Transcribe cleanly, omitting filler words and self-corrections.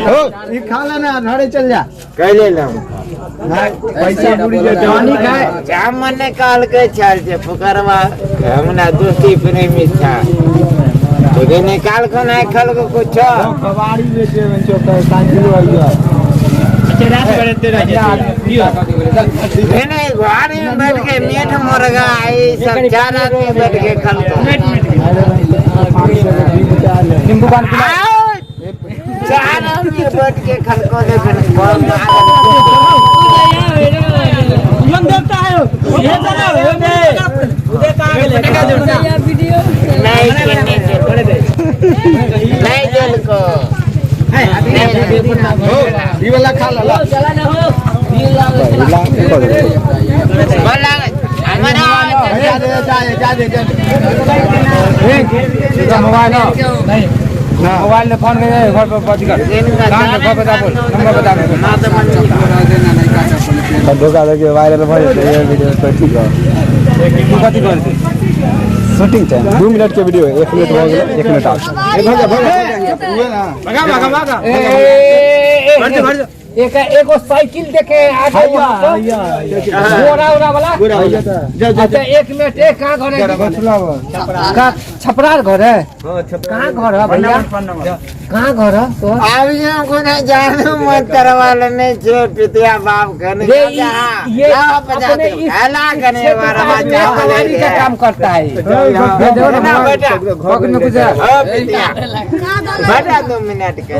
हो ई खा लेना, घरे चल जा। कैले लम। पैसा बुरी जेतै। पानी खाए जामन ने कहलकै छल जे फुकरवा हमरा दोस्ती प्रेमी था, लेकिन निकाल को नहीं खलको कुछ। कबाड़ी बेचे में चौका साइकिल आइया। नहीं, घर में बैठ के मीट मुर्गा ई सब चार आदमी बैठ के खलको। नींबू पान। आओ, चार आदमी बैठ के खलको, देखन कौन। नहीं नहीं दिल को हो, ई वाला खा ला। बोला हमारा। जा दे, जा दे, जा दे, जा दे। मोबाइल नहीं, मोबाइल ने फोन कर, घर पर पहुंच कर। कहाँ घर बता, बोल, नंबर बता बोल। धोखा दे के वायरल भऽ जेतै ये वीडियो तऽ ठीक है। तू कथी करते? शूटिंग छै, 2 मिनट के वीडियो है, 1 मिनट भऽ गेलै, 1 मिनट आब। भऽ गेल, भऽ गेल। भगा भगा भगा। ए, एक एगो साइकिल देखे आ गई गोरा उरा वाला। अच्छा, 1 मिनट, एक कहाँ घर है का? छपरार घर है? कहाँ घर है भैया, कहाँ घर है तो? अभी हमको नहीं जानू, मत करवा नहीं छे पितिया बाप के। ये ये अपने इस करने क्षेत्र में कबाड़ी का काम करता है। ना बेटा। पकड़ में कुछ है। ओ पितिया बेटा, 2 मिनट के।